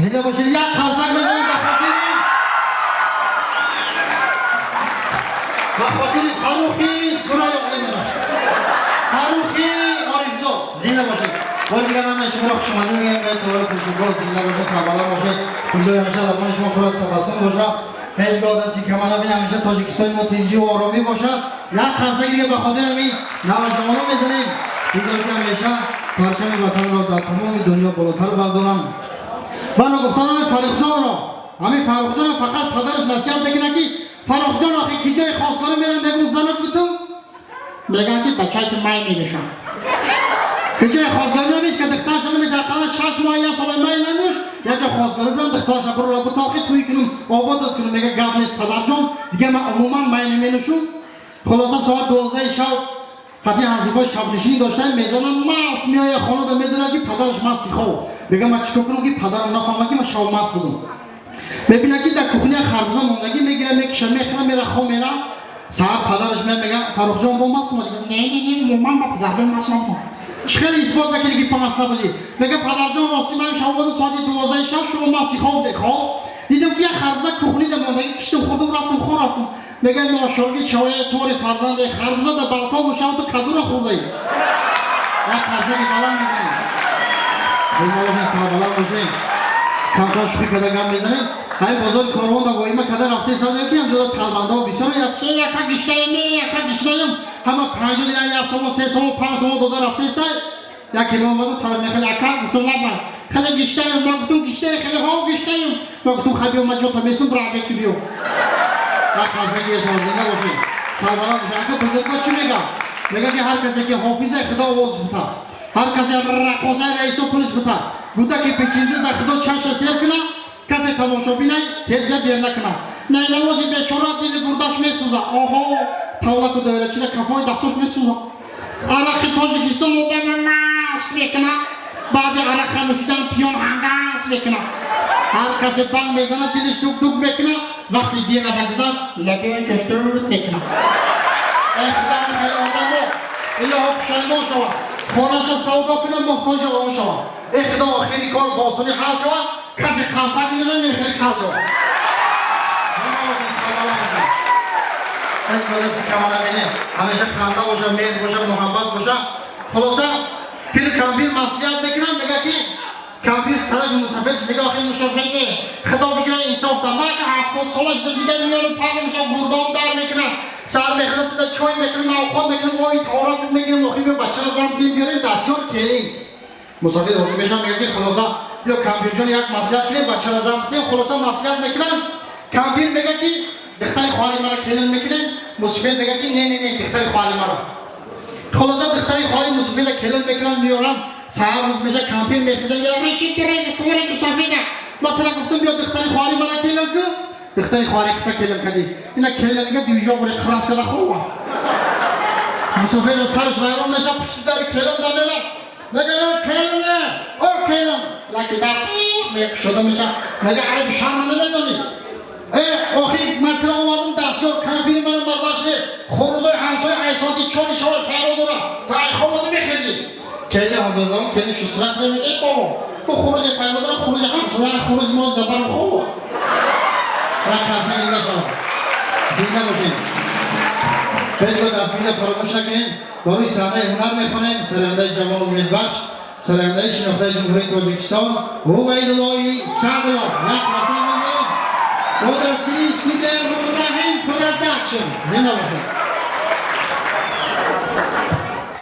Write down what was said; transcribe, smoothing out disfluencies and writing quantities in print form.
Зинда бошед, як қарсак мезанем ба хотири Фаррухи Сурайё мебошад. Фаррухи Орифзод, зинда бошед. Бори дигар ҳамаи шуморо хушомадид мегӯем ба толори пуршукӯҳ. Зинда бошед, сарбаланд бошед. Бигзор ҳамеша лабони шумо пур аз табассум бошад. Ҳеҷ гоҳ дасти кама набинед, ҳамеша Тоҷикистони мо тинҷӣ ва оромӣ бошад. Як қарсаки дига ба хотири ҳамин навҷавонон мезанем. Бигзор ки ҳамеша парчами ватанро дар тамоми дунё болотар бардоранд. Ва ногуфтанони Фаррухҷонро, ҳамин Фаррухҷонро фақат падараш насиҳат мекунад, ки Фаррухҷон, охи ки ҷои хостгорӣ мерам, мегӯм занат бутун, мегӯям, ки бачаи ту май менӯшад. Ки ҷои хостгорӣ мерам, ҳеч ка духтарша намедиҳад, ақаллан 6 моҳ, як сола май нанӯш, як ҷо хостгорӣ бирам, духтарша бирора бутохи тӯй кунум, ободат кунум. Мега, гап нест, падарҷон, дига ман умуман май наменӯшум. Хулоса, соат 12 шаб қатъи ҳамсифои шабнишинӣ доштаем, мезанам, маст меояд хонада, медонад, ки падараш масти хоб. Мега, ман чикор кунам, ки падарам нафаҳмад, ки ман шаб маст будам? Мебинад, ки дар кухня харбуза мондагӣ, мегира, мекиша, мехӯра, мера, хоб мера. Саҳар падараш меяд, мега: «Фаррухҷон, бо маст омадӣ?» Не, не, не, умуман ба падарҷон маст набудам. Чӣ хеле исбот мекунӣ, ки маст набудӣ? Мега: «Падарҷон, рости ман шаб омадам соати 12 шаб, шумо масти хоб хоб дидам, ки як харбуза кухнида мондагӣ, киштам, хӯрдам, рафтам, хоб рафтам». Мега: «Ношорги чавои тори фарзанде, харбуза дар балкон бошад, ту кадура хӯрдаӣ». Як қарсаки баланд мезанем. Зинда бошед, сарбаланд бошед. Камкам шӯхӣ карда гап мезанем. Ҳамин бозори Корвон да воима када рафта истодем, ки ҳамҷода талбандаҳо бисёр, яка гиштаем, яка гиштаем, ҳама 50 дирам, 1 сомон, 3 сомон, 5 сомон дода рафта истай. Яке меомаду тараф мехеле, ака, гуфтам, лаба хеле гиштаем. Ман гуфтам: «Гиштаем?» Хеле ҳо, гиштаем. Ман гуфтам: «Хай, биё, ман ҷота местум, бира, беки биё». Як қарсаки шумо. Зинда бошед, сарбаланд бошед. Ака, бузургҳо чӣ мегӯянд? Мегӯянд, ки ҳар касе ки ҳофизе, Худо овоз бута, ҳар касе раққосаи, раисо пулиш бута, гуфта, ки печиндуза Худо чаша сер куна, касе тамошо бинай, тез бия, дер накуна. Найнавози бечора дили гурдаш месӯза, оҳо, тавлаку доирачира кафои дастош месӯза. Арақи Тоҷикистон одама маст мекуна, баъди арақа нӯшидан пиён ҳангас мекуна. Ҳар касе банг мезанад, дилиш дук-дук мекуна, вақти дирада гузашт, лабои ҷоштуд мекуна. Эй Худо, хеле одамо илоҳо пушаймон шавад, хонаша савдо куна, муҳтоҷи он шавад. Эй Худо, охири кор бо осонӣ ҳал шавад. Касе қалсак мезанад, хеле кал шавад. Ҳеҷ гоҳ кама набинем, ҳамеша ханда боша, меҳр боша, муҳаббат боша. Хулоса, пир кампир маслиҳат мекунад, мега, ки кампир сараи мусафед, мега: «Охи мусафеде, Худо бигира, инсоф да, ман 70 сола шудам, дига миёнам пар мешавам, гурдом дар мекунам, сар мехӯрам, туда чой мекунам, навход мекунам, ои таҳоратат мегирам, охи биё, бачаро зан дим, биёрем, дастёр келин». Мусафед ҳозир мешавам, мега, ки хулоса, биё, кампирҷон, як маслиҳат кунем, бачаро зан бидем. Хулоса, маслиҳат мекунам. Кампир мега, ки духтари хоҳари маро келин мекунем. Мусафед мега, ки не, не, не, духтари хоҳари маро. Хулоса, духтари хоҳари мусафеда келин мекунанд, меорам. Саҳар рӯз меша, кампир мехеза, реши мусафеда, ман тара гуфтам, биё, духтари хоҳари мара келин ку, духтари хоҳари хита келин кардӣ, ина келинига движок бури қирас када хова. Мусафеда сараш вайрон меша, пушти дари келин да мера, мега: «Келине, о келин!» Яки дар мекушода меша, мега: «Айби шарма намедонӣ? Э, охи ман тира омадам, дастёр кампири мана мазаш нест, хурӯзои ҳамсоя айсоати 4 шава фаро дора, ту ай хобада мехезӣ». Келини ҳозирзамон келини шусрат мемега: «Э бобо, ку хурӯзи фаро дора, хурӯзи ҳамсоя, хурӯзи мо забарам хоб». Як қарса дига шавад. Зинда бошед. Ҳеҷ гоҳ дастгирӣ фаромӯш накунед. Ба рӯи саҳнаи ҳунар мехонем сарояндаи ҷавону умедбахш, сарояндаи шинохтаи Ҷумҳурии Тоҷикистон Убайдуллои Саъдулло. Як қарса мезанем бо дастгирии студияи Раҳим Продакшн. Зинда бошед.